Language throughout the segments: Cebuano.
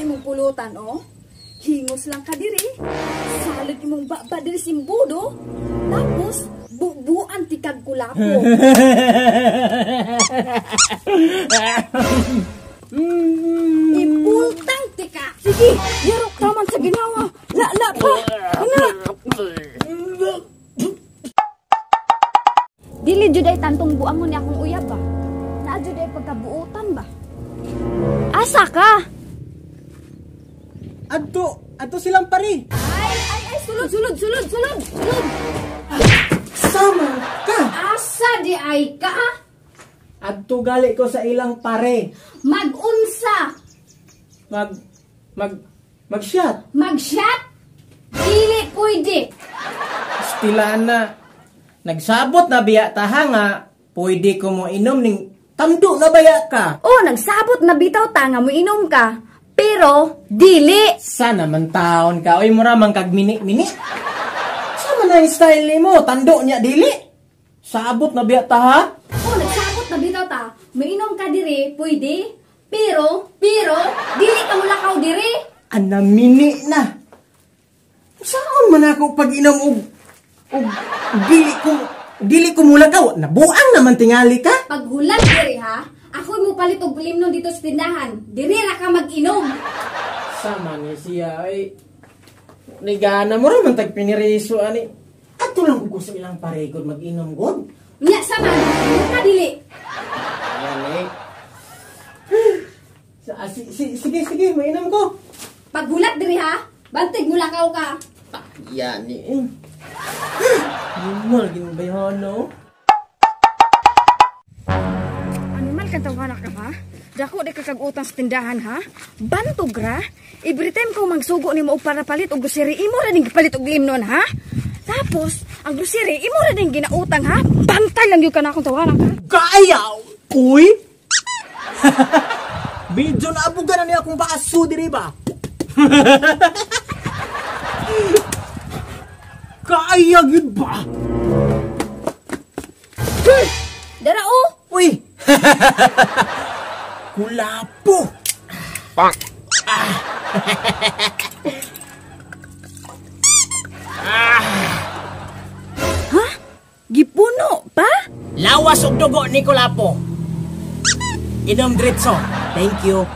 imong pulutan, oh. Hingos lang ka diri. Salod imong baba diri simbudo. Tapos bubuan tikag kulapo. Ipultang tika. Sige, yarok taman sa ginawa. La pa. Ana. Dili jud ay tantong buang mo ni akong uyab ba. Naa jud ay pagkabuotan ba. Asa ka? Adto silang pare. Ay, sulod. Sama ka. Asa di ay ka? Adto gali ko sa ilang pare. Magunsa. Mag-shot. Mag-shot? Dili pwede. Stilana. Nagsabot na biya taha nga, pwede ko mo inom ning tamdo na baya ka. Oh, nagsabot na bitaw ta nga mo inom ka. Pero dili. Sana man taon ka. Oy, mura man kag mini-mini. Sama na yung style nimo, tando niya dili. Sabot na biya ta ha? Oh, nagsabot na bitaw ta. Mainom ka dire, pwede. Pero dili ka mulakaw dire. Ana mini na. Saan man ako pag inom og dili ko mulakaw? Nabuang naman tingali ka. Paghulag dire ha. Ako mo palit og limnon dito sa tindahan. Dire ra ka mag-inom. Sama ni siya ay nigana mo ra man tag piniriso ani. Adto lang ko sa ilang paregod mag-inom god. Nya sama ka dili. Ayan eh. Sige, mainom ko. Paghulat diri ha, bantig mulakaw ka. Yan eh. Animal ginabayhano. Animal kang tawanak ka ha? Dako di ka kag-utang sa tindahan ha? Bantog ra? Every time ko magsugo nimo og para palit og grocery, imo ra ning gipalit og limnon ha? Tapos, ang grocery, imo ra ning ginautang ha? Bantay lang yun ka na akong tawanak ha? Kaya! Uy! Medyo naabugan na niya akong baso diri ba? Kaya yun ba? Dara oh! Uy! Kulapo! Pak! Ha? Gipuno pa? Lawas og dugo ni Kulapo. Inom diretso. Thank you.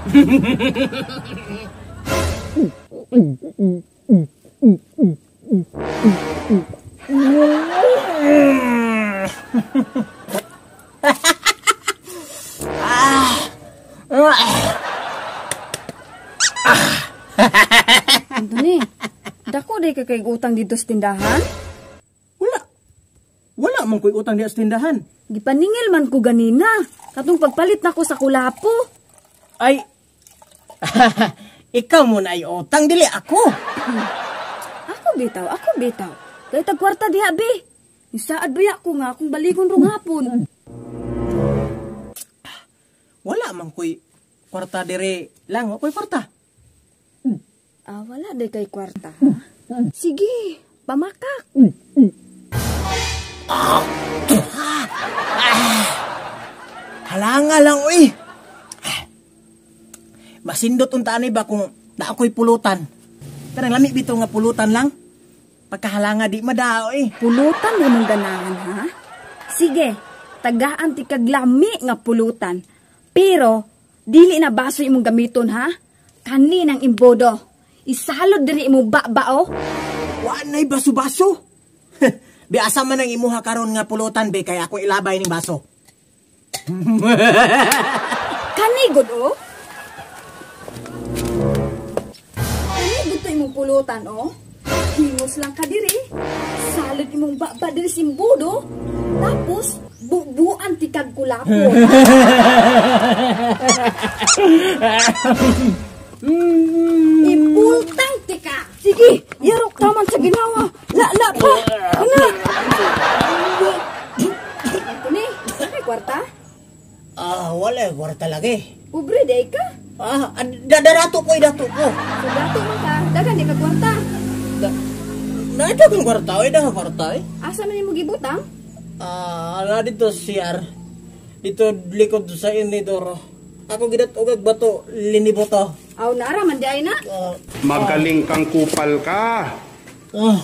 Anthony, dako di ka kay utang dito sa tindahan? Wala. Wala man ko'y utang diha sa tindahan. Gipaningil man ko ganina. Katong pagpalit nako sa kulapo. Ay, ikaw mo na ay utang, dili ako. Ako bitaw. Kay tag kwarta diha be. Isaad baya ko nga akong baligon rong hapon. Wala man ko'y kwarta dire lang, wa ko'y kwarta. Ah, wala day kay kwarta. Sige, pamakak. Halanga lang, uy. Masindot unta ani ba kung na ako'y pulutan. Kanang lami bitaw nga pulutan lang. Pagkahalanga di madao eh. Pulutan di mong ganahan ha? Sige, tagaan ti kaglami nga pulutan. Pero dili na baso imong gamiton ha? Kaninang imbodo. Isalod diri imong baba oh. Wa nay baso-baso. Biasa man ang imuha karon nga pulutan be kay ako ilabay ning baso. Kanigod oh. Kanigod to imong pulutan oh. Hingos lang ka diri. Salod imong baba diri simbudo. Tapos bubuan tikag kulapo. Ipultang tika. Sige, yarok taman sa ginawa. La pa. Ana. Anthony, may kwarta? Ah, wala kwarta lagi. Pobre day ka. Ah, dato ko, dato ko. So dato man ka, dagan di ka kwarta. Na dagan kwarta, oy, dagan kwarta eh. Asa man nimo gibutang? Ah, ala dito CR. Dito likod sa inidoro. Ako gidat ugag bato liniboto. Aw, naara man di ay na. Magaling kang kupal ka. Ah.